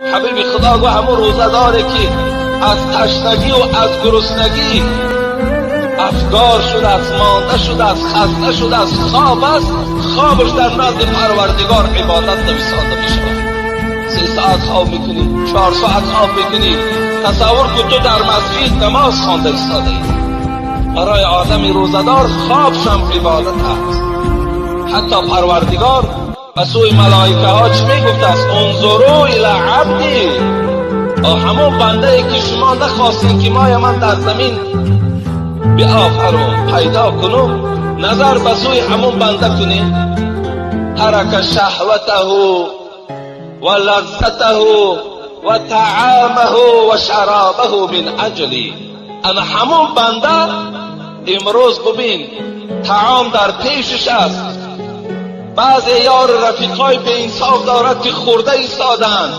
Ҳабиби Худо гуфт: ҳамун рӯзадоре, ки аз ташнагӣ ва аз гуруснагӣ афгор шудааст, монда шудааст, хаста шудааст, хоб аст, хобаш дар назди Парвардигор ибодат нависонда мешавад. 3 соат хоб мекунӣ, 4 соат хоб мекунӣ, тасаввур кун, ту дар масҷид намоз хонда истодаӣ. Барои одами рӯзадор хобшам ибодат аст. Ҳатто Парвардигор ба сӯи малоикаҳо чӣ мегуфтааст? انظروا إلى عبدي. Ҳамон бандае, ки шумо нахостем, ки моя ман дар замин биофарум, пайдо кунум, назар ба сӯи ҳамон банда кунем. ترك شهوته ولذته وطعامه وشرابه من أجلي. Ана ҳамон банда имрӯз, бубин, таом дар пешаш аст, баъзе ёру рафиқҳои беинсоф дорад, ки хӯрда истодаанд.